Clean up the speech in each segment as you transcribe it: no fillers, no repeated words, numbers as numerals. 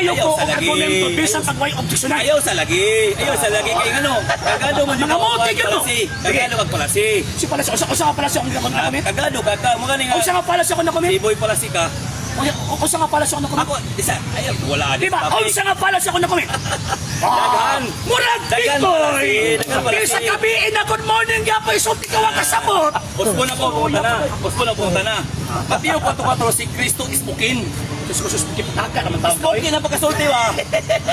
Maayo Ayaw ko sa og lagi. Argumento bisan pag way objeksyonan. Ayaw sa lagi. Ayaw sa lagi kay ngano. Kagado man Mga mote gyud mo. Palasi. Kagado kag palasi. Si palasi, usa ka palasi akong Ah, na-commit. kagado ka ka mo gani nga. Usa nga palasi ako na-commit. Si Boy palasi ka. Usa nga palasi ako na-commit. Ako isa ayaw wala Di ba? Unsa nga palasi ako na-commit? Daghan. Murag Daghan Bikoy! palasi, daghan palasi. Bisa kabiin na good morning gyapon isulti ka wa kasabot. Uspo na ko punta na. Uspo na punta na. Mateo 4:4, si Kristo ispukin. Diyos ko sus, kitaka naman tawag ko. Ispukin ang pagkasulti ba?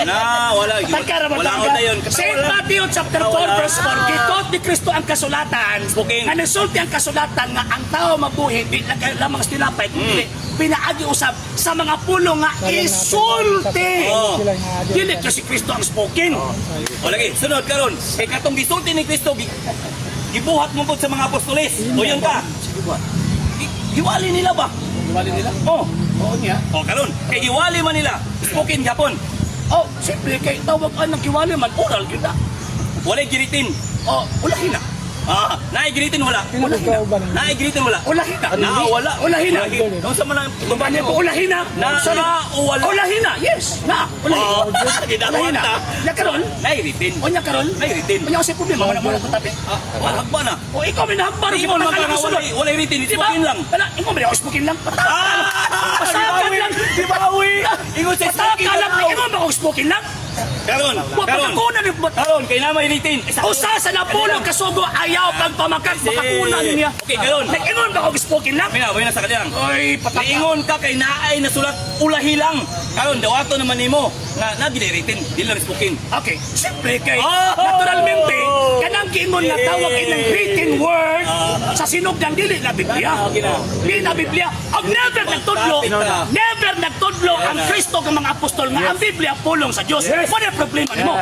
Na wala. Tagka raman Wala tawag. na yun. Saint Matthew chapter 4 verse 4, gituot ni Kristo ang kasulatan. Spoken. Nga nisulti ang kasulatan nga ang tao mabuhi di lang kayo lamang sa tinapay kundi pinaagi usab sa mga pulong nga isulti. Oh. Dili ko si Kristo ang spoken. O lagi, sunod karon. Kay katong gisulti ni Kristo gibuhat mo pud sa mga apostoles. O yun ka. Giwali nila ba? Giwali nila? Oh. Oo niya. O karon, kay giwali man nila. Spoken gyapon. Oh, simple kay tawag ang giwali man oral gyud na. Walay giritin. Oh, ulahin na. Ah, naay giritin wala. Ulahin na. Naay giritin wala. Ulahin na. Na wala. Ulahin na. Unsa man ang Bani ko ulahin na. Na, Sorry. na o wala. Ulahin na. Yes. Na. Ulahin. Oh, Ulahin na. Nya karon. Naay ritin. O nya karon. Naay ritin. Unya kasi problema wala mo na tabi. Ah, wala hagba na. O ikaw may nahagbar, Ingon man ka nga walay ritin, Di ba? spoken lang. Wala, ingon man ako spoken lang. Pataka Ah! Pasakan lang. Di ba uwi? Ingon sa Pataka spoken lang. lang. Ingon ba ako spoken lang? Karon, Wa karon. pagkakunan ni Karon kay na may ritin. Usa sa napulong kasugo ayaw pagpamakat makakunan niya. Okay, karon. Nag-ingon ba ako spoken lang? Mina, na sa kanilang. Oy, pataka. Niingon ka kay naay nasulat ulahi lang. Karon dawato naman nimo nga nagiliritin, dili lang spoken. Okay, siyempre kay Oh! naturalmente kanang giingon nga tawag inang written word sa sinugdan dili na Biblia. Okay na. Dili na Biblia. Og never nagtudlo, never nagtudlo ang Kristo kang mga apostol nga ang Biblia pulong sa Dios. Wala problema nimo.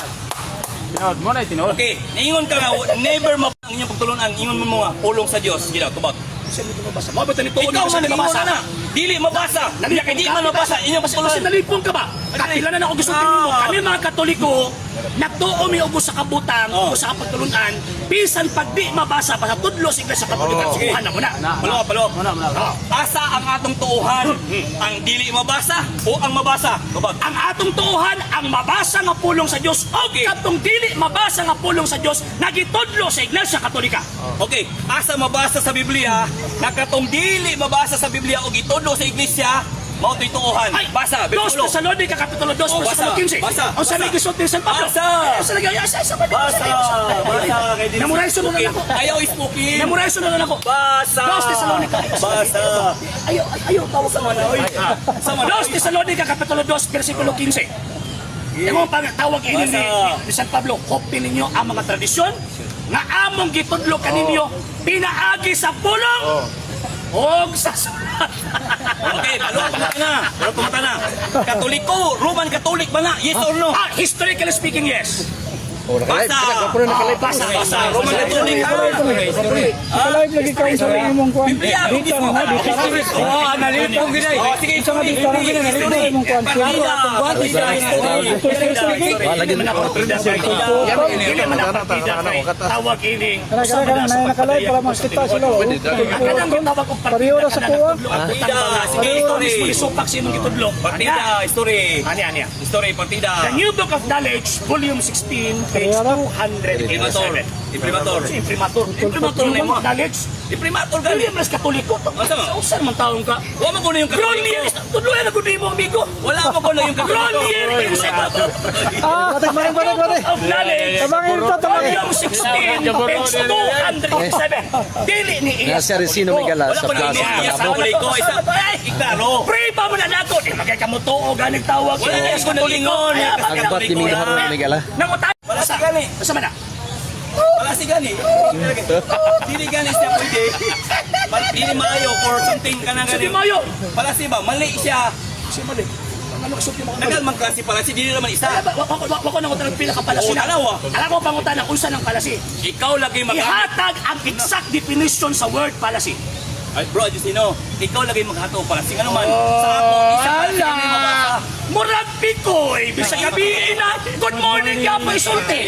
Tinuod mo na tinuod. Okay, niingon ka nga never ma ang inyong pagtulunan, ingon mo mga pulong sa Dios. Sige daw, tubag. Sino ito mabasa? Mo ba ito Ikaw sa man ingon mabasa? na. Dili mabasa. Nalipong Di ka? man mabasa inyong Kasi pagtulunan. nalipong ka ba? Kapila na ako gusto mo. Ah. Kami mga Katoliko, nagtuo mi og sa kabutang, Oh. o sa pagtulunan, bisan pag di mabasa, basta tudlo sa Iglesia Katolika, Sige. sukuhan na mo na. Palawa, palawa. Muna, muna. Asa ang atong tuuhan? Ang dili mabasa o ang mabasa? Tubag. Ang atong tuuhan ang mabasa nga pulong sa Dios o Okay. katong dili mabasa nga pulong sa Dios nagitudlo sa Iglesia Katolika. Okay, asa mabasa sa Biblia, na katong dili mabasa sa Biblia o gitudlo sa iglesia, mao to'y tuohan. Ay, Basa, 2 bersikulo. Tesalonica Kapitulo 2 Oh, basa, versikulo 15. basa, Ang sa may basa. gisulti ni San Pablo. Basa. Ay, sa lagi, ay, sa Basa, basa kay dili. Memorize mo na lang ako. Ayaw ispukin. Memorize na lang ako. Basa. 2 Tesalonica. Basa. Ayaw, ayaw, tawag sa mga. Sama na. 2 Tesalonica Kapitulo 2 versikulo 15. Yung mga pagtawag ini Basa. ni San Pablo, kopin ninyo ang mga tradisyon nga among gitudlo kaninyo pinaagi sa pulong og sa sulat. Okay, palong pamata na. Palong pamata na. Katoliko, Roman Catholic ba na? Yes or no? Ah, historically speaking, yes. Basa. Basa, Basa, Roman Catholic. Nakalive lagi ka sa imong kuan. Biblia, Dita na na, dita na. Oh, nalipong gid ay. Oh, sige, Isa nga dita na. History. Imong kuan. Partida, partida, history. Dili man ako partida sa Dili man ako partida kay tawag ining Kana kana kana na nakalive para makita sila. Oh. Kanang gitawag og partida. Pareho ra sa kuha. Partida, sige, Sige, history. mismo isupak sa imong gitudlo. Partida, history. Ani, ani. History, partida. The New Book of Knowledge, Volume 16, page Pareho ra. Imprimatur. 287. Imprimatur. Si Imprimatur. Imprimatur na na mo. Knowledge. Imprimatur gali. Dili man Katoliko. Asa man? Sa usan man taon ka. Wa man ko na yung Grolier, Katoliko. tudloy na gud nimo amigo. Wala man ko na yung Katoliko. Grolier inside Ah, mare mare mare. of Knowledge. Tabangin ito, tabangin. Volume 16, page 287. Dili ni iya. Nasa Resino Migala Wala sa ko na Plaza yung iya sa Malabo. Katoliko. Isa, iklaro. Pray pa mo na nako. Di magay ka mo tuo ganing tawag. Wala na yung Katoliko. Agbat ni Mingahar Migala. Nangutan. Wala si gani. Asa man na? Wala si gani. Dili gani siya pwede. Dili maayo for something ka na Sa gani. di mayo. Pala si ba, mali siya. Si mali. Ano kasot yung mga Tagal man klase pala si dili naman isa. Wako nang utan pila ka palasi Oo, na. tanaw, ah. Alam ko pangutan ang unsa ng palasi. Ikaw lagi mag Ihatag ang exact definition sa word palasi. Ay, bro, Justino, ikaw lagi maghato pala. Sing ano man, sa ako, isa pala si Ala. hindi mabasa. Murag pikoy, bisag gabi na, good morning ka pa isulti.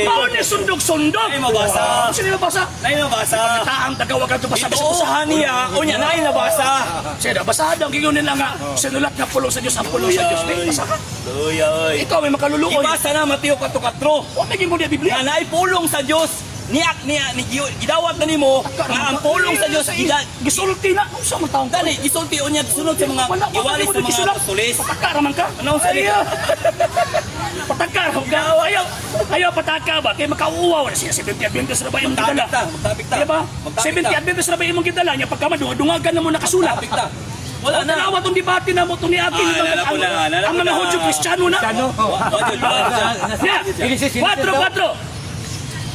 Mao ni sundog-sundog. Ay, mabasa. Sino mabasa? Nay nabasa. Taang tagawag ka basa bisa Ituohan niya, unya nay nabasa. Siya basahan ang gigon nila nga sinulat nga pulong sa Dios ang pulong sa Dios. Di, basa ka. Luya oy. Ikaw may makaluluoy. Ibasa na Mateo 4:4. Wa may gingon niya Biblia. Nga naay pulong sa Dios. Niya niya ni gidawat na nimo nga ang pulong sa Dios gida Gisulti na unsa man taong dali gisulti unya gisunod sa mga Wala, wala giwali mo sa mga gisulat. apostoles. Pataka raman ka. Ano sa Ayaw. Pataka raman ka. Ayaw. Ayaw pataka ba? Kay makauuwaw na siya. 70 Adventist na ba imong gidala? Magtabik ta, magtabik ta. Di ba? Magtabik 70 ta. Adventist na ba imong gidala? Nya pagka madungagan na mo nakasulat. Magtabik ta. Wala na. Tanawa tong debate na mo itong niagi. Ah, nalala ko na, nalala Ang ko mga na. Hudyo Kristiyano na. Wa jud, wa jud. Ya. Kwatro, kwatro.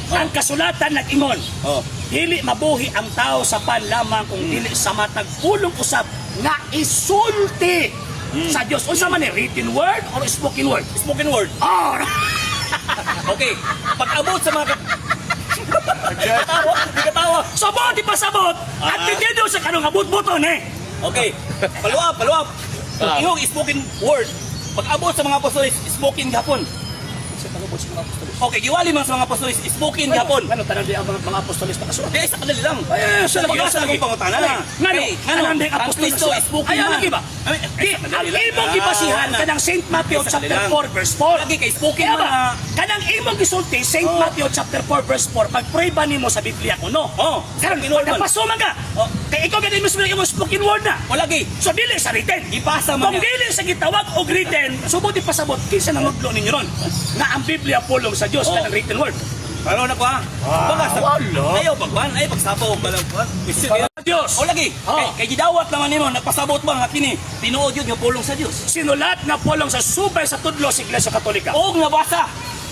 Ang kasulatan nag-ingon. Oh. Dili mabuhi ang tao sa pan lamang kung dili sa matag pulong usab nga isulti sa Dios. Unsa man ni written word or spoken word? Spoken word. Ah, Okay. Pag-abot sa mga Katawa, di katawa. sabot di pasabot. At ah. Sa kanong abot-buton eh. Okay. Follow up, follow up. Ingog spoken word. Pag-abot sa mga apostoles, spoken gapon. Okay, giwali man sa mga apostoles, spoken gapon. Ano tanan di ang mga apostoles nakasulat? Di sa kadali lang. Ay, sa lagi, Pag-asa sa lagi. akong pangutana. Ngano, Kay, ngano ang ang apostoles Kristo nakasulat? spoken Ay, man. lagi ba? Ay, Di, sa ang kadali lang. imong gibasihan Ah, kanang St. Matthew Ay, sa chapter kadali lang. 4 verse 4. Lagi kay spoken Kaya man ba, na. kanang imong gisulti St. Matthew chapter 4 verse 4, pag-pray ba nimo sa Biblia kuno? Oh, Karon spoken word man. nagpaso man ka. Oh. Kay ikaw gani mismo imong spoken word na. O lagi, So dili sa written. gipasa man Kung niya. dili sa gitawag og written, subot ipasabot kinsa nangudlo ninyo ron nga ang Biblia pulong sa Dios Oh. kanang written word. Ano na ko ha? Baka sa wala. Ayaw pagwan, ayaw pagsapaw balang kuan. Dios. O lagi, Oh. kay gidawat naman nimo nagpasabot ba nga kini tinuod yun nga pulong sa Dios. Sinulat nga pulong sa subay sa tudlo sa Iglesia Katolika. Og nabasa.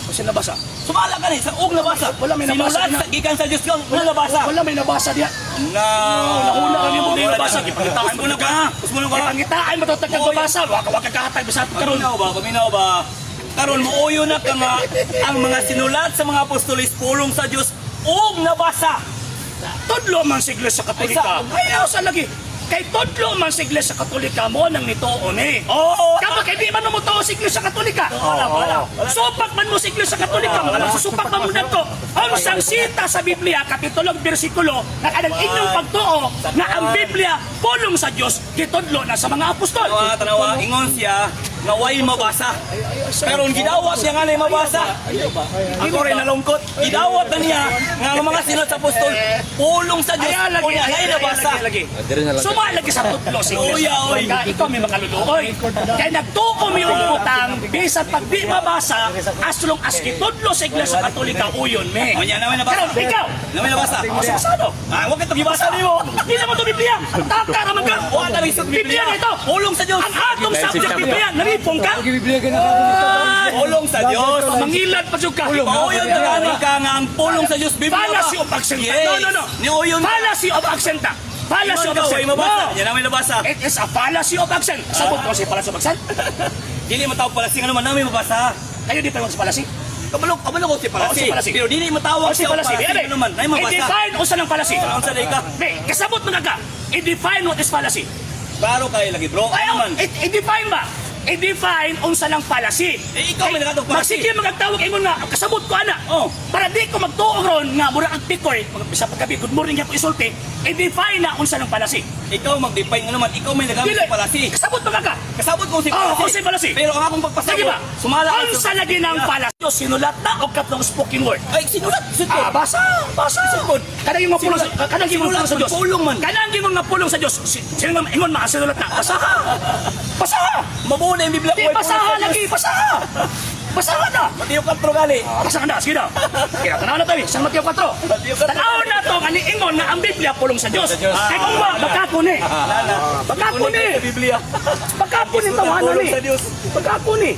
O sinabasa. Sumala ka ni sa og nabasa. Wala may nabasa Sinulat na. sa gikan sa Dios kang nga nabasa. Wala may nabasa diya. Na. Nahula ka nimo Wala nabasa. na. Gipangitaan Usmo na ka. Usmo na ka. Gipangitaan mo to tagkag babasa. Waka waka kahatag bisag karon. Paminaw ba? Paminaw ba? Karon muuyo na ka nga ang mga sinulat sa mga apostoles pulong sa Dios og nabasa. Tudlo man sa Iglesia Katolika. Ayaw sa lagi. Kay tudlo man sa Iglesia Katolika mo nang nituon eh. Oo. Kamo kay di man mo tuo sa Iglesia Katolika. Wala, wala. Supak man mo sa Iglesia Katolika, mga nagsusupak man mo nagto. Ang sang sita sa Biblia, kapitulo ug bersikulo, na kanang inyong pagtuo na ang Biblia pulong sa Dios gitudlo na sa mga apostol. Tanawa, tanawa, ingon siya nga way mabasa. Pero ang gidawat niya nga na mabasa. Ako rin nalungkot. Gidawat na niya nga ang mga sinulat sa apostol pulong sa Dios Ay, lagi, unya ay, nay ay, nabasa. lagi, lagi. Dire na lang. Suma lagi sa tutlo sa Iglesia Uya, oy. Katolika. Ikaw may makaluluoy. Kaya nagtuo mi og utang bisan pag di mabasa as long as gitudlo sa Iglesia Katolika uyon me. Unya na may nabasa. Karon ikaw, Na may nabasa. ako sa pasado. Ah, wag ka gibasa nimo. Di naman to Biblia. Taka raman ka. Wa ta sa Biblia na ito. Pulong sa Dios. Ang atong subject Biblia, nalipong ka. Biblia ka na. Pulong sa Dios. Mangilad pa jud ka. Pauyon ka gani ka nga ang pulong sa Dios Biblia. ba? Fallacy of accent. Yes. No, no, no. Niuyon ka. Fallacy of accent. Fallacy Ingon of ka, accent. way mabasa. No. Yan ang may nabasa. It is a fallacy of accent. Sabot ko si fallacy of accent. Dili matawag palasi nga naman namin mabasa. Kayo dito sa fallacy. Kabalo, kabalo ko si palasi. Oo, si palasi. Pero dili matawag O si siya og fallacy. palasi Di, nga naman. Nay mabasa. I-define unsa ng fallacy. Unsa day ka? Di, kasabot mga ka. I-define what is fallacy. Klaro kay lagi bro. Ayaw, Ano man? i-define ba? I-define unsa ng fallacy. Eh, ikaw may nakatog fallacy. Magsige magtawag ingon nga kasabot ko ana. Oh. Para di ko magtuo ron nga mura ang pikoy, bisa paggabi good morning ako isulti, i-define na unsa ng fallacy. Ikaw mag-define nga naman. Ikaw may nagamit Dili. sa palasi. Kasabot mga ka. Kasabot ko si Oo, palasi. oh, si palasi. Pero ang akong pagpasabot, Sige ba? sumala ka Unsa lagi ng fallacy? Sinulat na o katlong spoken word? Ay, sinulat. Sud Ah, basa, basa. Kanang yung pulong sa kanang yung Sinulat, pulong sa Dios. pulong man. Kanang yung nga pulong sa Dios. Sino nga ingon mga sinulat na? Basa ka. Basa ka. Mabuo na yung Biblia Di ko. ay basa pulong ka sa Dios. lagi, basa ka. Basa ka na. Mateo 4 gali. Basa ka na, sige na. Kaya tanaw na tayo, San Mateo 4. Mateo 4. Tanaw na to, nga niingon nga ang Biblia pulong sa Dios. Kay kung wa, baka ni. Baka ni. Sa Biblia. Baka ni tawanan Pulong ni. sa Dios. Baka ni.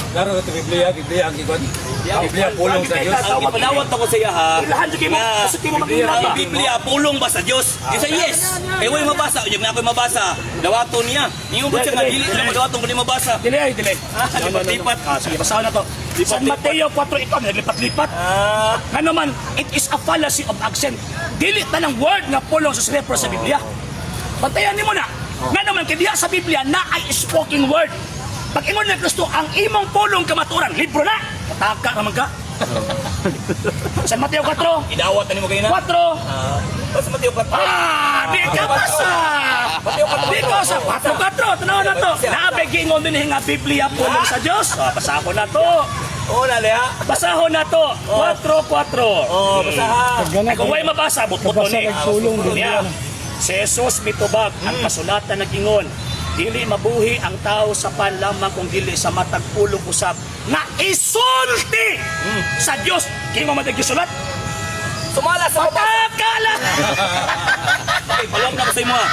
Klaro ito Biblia, Biblia ang gigon. Biblia pulong sa Dios. Ang gipadawat ako sa iya ha. Ilahan jud kay mo, Nga, gusto kay mo mag-ilab ba? Ang Biblia pulong ba sa Dios? Di sa yes. Kay way mabasa, unyag na ako'y mabasa. Dawaton niya. Ingon ba siya nga dili na madawaton ko ni mabasa. Dili ay, dili. Ah, lipat-lipat. Ah, sige, basahan na to. San Mateo 4 ito, naglipat-lipat. Ah, Nga naman, it is a fallacy of accent. Dili tanang word nga pulong sa refer sa Biblia. Bantayan nimo na. Nga naman kay diha sa Biblia na ay spoken word. Pag ingon ni Kristo ang imong pulong kamaturan, libro na. Pataka raman ka. San Mateo 4, Idawat na nimo kayo na. 4. Basta Mateo 4. Ah, di ka basa. Di ka sa 4-4. Tanaw na to. Naabay giingon din nga Biblia pulong sa Dios. Ah, basahon na to. Oh, lali ha. Basahon na to. 4-4. Oh, basta ha. Ay, kung way mabasa, butbuto Kabasa ni. nagsulong, Niya. Si Jesus mitubag ang kasulatan nag-ingon. Dili mabuhi ang tao sa pan lamang kung dili sa matag pulong usab na isulti sa Dios. Kaya mo madagisulat? Sumala sa mabasa. Patakala! Okay, balom na ko sa imo ha.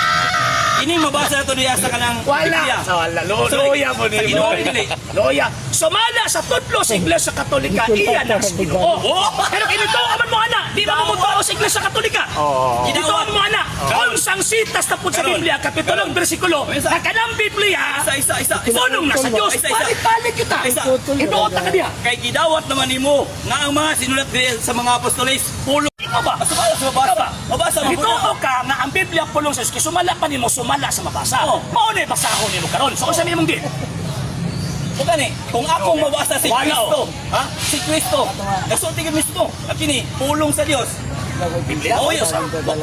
Ining mabasa na to diya sa kanang Biblia. Wala. Wala. Sorry. Loya mo Sa ni Ginoo dili. Loya. Sumala sa tudlo sa Iglesia Katolika, iyan ang Ginoo. Oh. Pero kinito man mo ana, di ba mo mo sa Iglesia Katolika? Ginoo mo ana. Unsang sitas na pud sa Karon. Biblia, kapitulong bersikulo, na kanang Biblia, Isa, isa, isa. Isa. pulong na sa Dios. Isa, isa. Palit-palit kita. Isa. Inuot na ka diha. Kay gidawat naman nimo nga ang mga sinulat diri sa mga apostoles pulong. Ikaw ba? Sumala sa mabasa. Ikaw ba? Mabasa mo. Gituo ka nga ang Biblia pulong sa Dios, kay sumala pa nimo, sumala sa mabasa. Oo. Mao na basahon nimo karon. So unsa may imong gi? Kung gani, kung akong mabasa si Wala, Kristo, oh. ha? Si Kristo. Nasulti ka mismo. At kini, pulong sa Dios. Biblia. Uyon,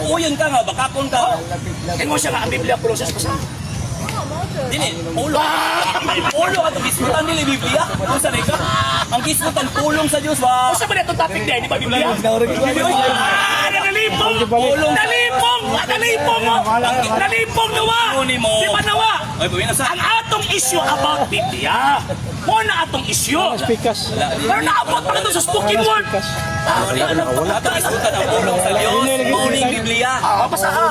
uyon ka nga, bakakon ka. Ingon siya nga ang Biblia pulong sa Dios. Basa. Dili, pulong. Pulong ato gisgutan dili Biblia. Unsa na ka? Ang gisgutan pulong sa Dios ba? Unsa ba na itong topic niya? Hindi ba Biblia? Ah, nalipong! Pulong. Nalipong! Ah, nalipong! Oh. Nalipong nawa! Kunin mo. Di ba nawa? Ay, buwi na sa. Ang atong issue about Biblia. Mo na atong issue. Pikas. Pero naabot pa ka doon sa spoken word. Ato gisgutan ang pulong sa Dios. Mauning Biblia. Ah, basaha.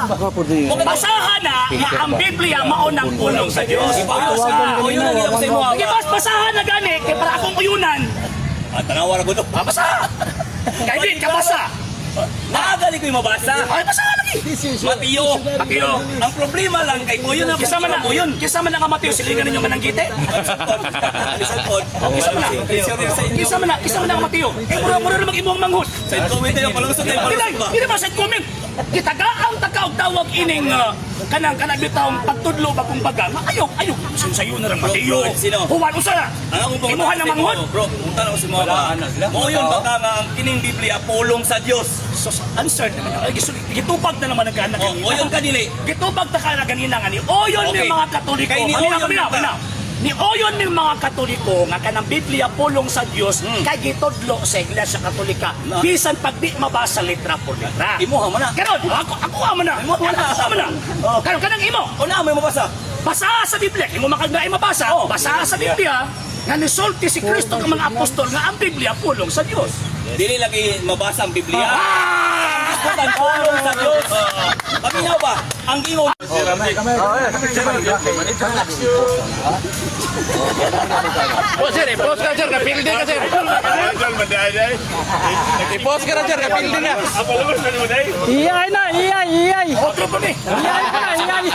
Basaha na nga ang Biblia mao ng pulong sa Dios. Basa. Uyon ang ginawa sa imo. Sige, bas, basaha na gani kay para akong uyunan. Ah, tanawa ra gud. Ah, basaha. Kay di ka basa. Naagali ko'y mabasa. Ay, basaha lagi. Mateo. Mateo. Ang problema lang kay uyon ang Kisa man na, uyon. kisa man na nga Mateo, silingan ninyo mananggite. Kisa man na. Kisa man na nga Mateo. Eh, mura-mura na mag-imong manghod. Side comment tayo, palusot tayo, Dili, palusot ba? dili ba side comment? Gitagaang takaog tawag ining kanang kanang bitawng pagtudlo ba kumbaga. Nga ayaw, ayaw sayo na rang Mateo. Bro, sino? Juan usa na. Ang akong pangutana Imuha na sa imo, manghod. Bro, punta na ko si mga ba. Mo yun baka nga ang kining Biblia pulong sa Dios. So answer naman. Ay, gitubag na naman ang kana Oh, kanina. uyon ka dili. Gitubag ta kana ganina nga ni Oyon Okay. ni mga Katoliko. Kay ni Paminaw, Oyon paminaw, ka. paminaw. Ni Oyon ni mga Katoliko nga kanang Biblia pulong sa Dios kay gitudlo sa Iglesia Katolika. Na. Bisan pag di mabasa letra por letra. Imuha mo na. Karon, ako ako amo na. Imo mo na. Ako amo na. Oh. Karon kanang imo. Una may mabasa. Basa sa Biblia, imo makagnaay mabasa. Oh. Basa sa Biblia nga nisulti si Kristo kang mga apostol nga ang Biblia pulong sa Dios. Dili lagi mabasa ang Biblia. Ah! Ang pulong sa Dios. Paminaw ba? Ang gingon. Oh, sir, i-post ka, sir. Kapildi ka, sir. I-post ka na, sir. Kapildi ka. Iyay na, iyay, iyay. Otro pa ni. Iyay na, iyay.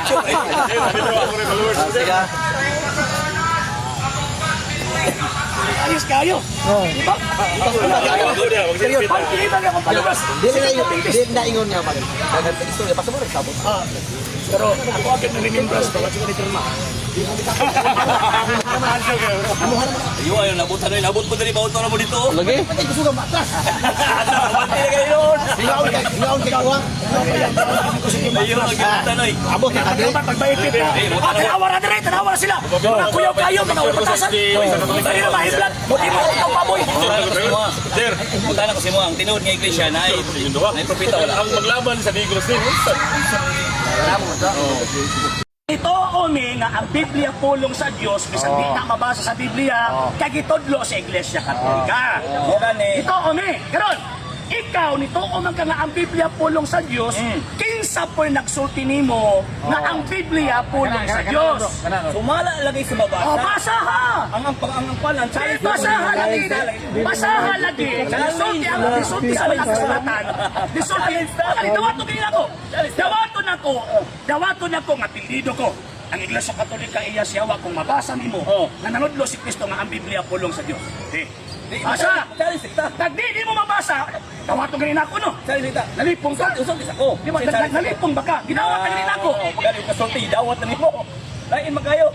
Ayos kayo. Di ba? Pagkita nga akong palabas. Dili na dili na ingon nga mag. Istorya basta mo rin sabot. Pero ako agad na remembrance ba? Wala ni Pirma. Ayun, ayun, nabutan na yun. Nabot mo dali, bawal na mo dito. Lagi. Gusto ka matras. Bante na kayo noon. Hingaon kay hingaon kay kuha. Ayun, ang gibutan oy. Abot na kadi. Dapat pagbaipit na. Ah, tanawa na dire, tanawa na sila. Mga kuyaw kayo, mga upatasan. Dali na mahiblat. Muti mo ang baboy. Sir, punta na ko si mo ang tinuod nga iglesia na ay na propeta wala. Ang maglaban sa Negros din. Ito umi nga ang Biblia pulong sa Dios bisan di na mabasa sa Biblia kay gitudlo sa Iglesia Katolika. Mo gani. Ito umi. Karon, ikaw nito man ka nga ang Biblia pulong sa Dios, kinsa po'y nagsulti nimo nga ang Biblia pulong sa Dios? Sumala lagi sa mabasa. Oh, basa ha. Ang palan Eh, challenge. basaha lagi. Basaha lagi. Nisulti ang nisulti sa mga kasulatan. Nisulti. Kali dawato kini nako. Dawato nako. Dawato nako nga apelyido ko. Ang Iglesia Katolika iya siyawa kung mabasa nimo Oh. nga nanudlo si Kristo nga ang Biblia pulong sa Dios. Di. Di, Basa. Challenge kita. Tag di mo mabasa, tawato ganin ako no. Challenge kita. Nalipong ka. Usog isa ko. Di ba? Nalipong ba ka? Ginawa ka ganin ako. Pagkali ka sulti, dawat na nimo. Lain man kayo.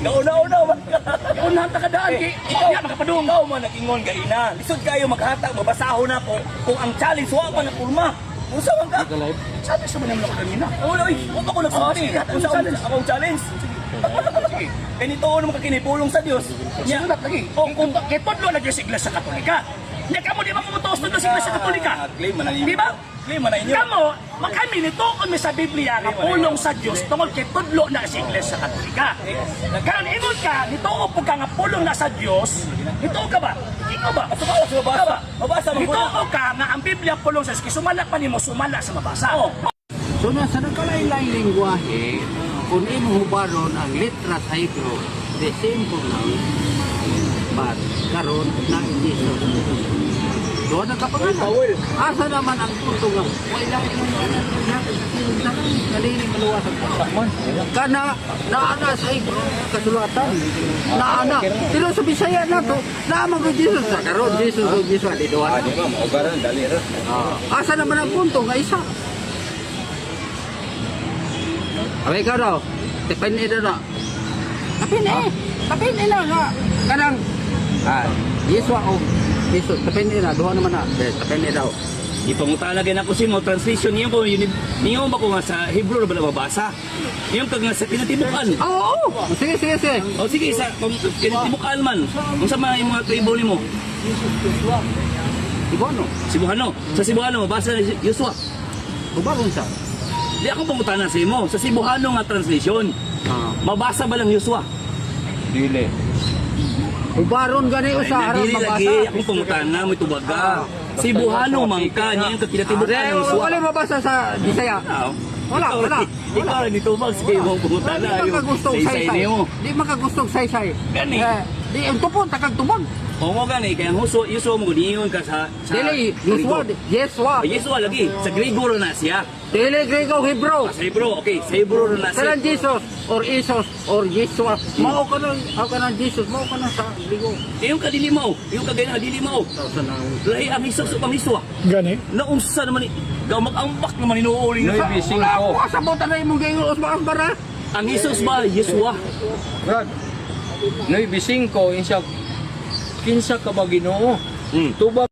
Gauna-una man ka. Unahan ta ka daan kay Ikaw, ikaw makapadung. Ikaw man nag-ingon gaina. Lisod kayo maghatag, mabasahon ako kung ang challenge wa pa na kurma. Unsa man ka? Sabi sa man ako kanina. Ulo, oy, wa pa ko nagsulti. Oh, sige, Unsa challenge. akong challenge? Sige. Ganito naman ka kinipulong sa Dios. Nya, Sulat lagi. Oh, Kung kay tudlo lagi sa Iglesia Katolika. Nya kamo di ba mo tuos tudlo sa Iglesia Katolika? Ah, claim man na ninyo. Di ba? Claim man na inyo. Kamo, magkami nito kami sa Biblia nga pulong sa Dios tungod kay tudlo na sa Iglesia Katolika. Karon ingon ka, nituo po ka nga pulong na sa Dios. Nituo ka ba? Ikaw ba? Sumala sa mabasa. Ikaw ba? Mabasa man ko na. Nituo ka nga ang Biblia pulong sa Dios kay sumala pa nimo sumala sa mabasa. Oh. So na sa nagkalain-laing lingwahe, kung imo hubaron ang letra sa Hebrew, the same pronoun, but karon na Jesus. Doon ang kapangalan. Asa naman ang punto nga, wala yung nalini maluwas ang Kana, naana sa Hebrew, kasulatan. Naana. Pero sa Bisaya na to, naman ko Jesus. Sa karon, Jesus o Jesus, di doon. Di ba, maugaran, dali ra. Ah, asa naman ang punto nga isa? Abay ka daw. Tipin ito na. Tapin eh. Tapin eh na nga. Kanang Yeswa o Jesus. Tapin eh na. Duha naman na. Eh, Tapin eh daw. Ipangutana gyud ako si mo translation niyo ko yun niyo ba ko nga sa Hebrew ra ba mabasa? Yung kag nga sa kinatibukan. Oo. Oh, Sige, sige, sige. O sige sa kung kinatibukan man. Unsa man yung mga tribo nimo? Ibono. Cebuano. Sa Cebuano mabasa na Yosua. Ubaron sa. Di ako pangutana sa imo. Sa Cebuano nga translation, mabasa ba lang Yosua? Dili. Ubaron gani usa aron Dili mabasa. lagi akong pangutana mo tubaga. Cebuano man ka niya yung kinatibukan Hindi, ng Yosua. wala mabasa sa Bisaya. Ah, Wala, ikaw wala. Ikaw rin itubag sa imong pangutana. Di makagustong Sa saysay. nimo. Di makagustong saysay. Gani. Eh, di ang tupon takag tubag. Oo gani kaya ang huso Yosua mo niingon ka sa Dili, Yeswa, Yeswa. Oh, Yesua lagi sa Grego ra na siya. Dili Grego Hebrew. Sa Hebrew, okay, sa Hebrew ra na siya. Kanang Jesus or Isos or Yeshua. Mao ka nang mao ka nang Jesus, mao ka nang sa Grigo. Iyong ka dili mao, iyong ka gani dili mao. Lahi ang Hesus ug ang Yesua. Gani. Naunsa naman ni gaw mag-ambak naman hinuuli nga. Nueve Wala cinco. ko kasabot na imong gayon usba bara. Ang Hesus ba Yesua? Brad, 9:5, insa kinsa ka ba Ginoo? Tubag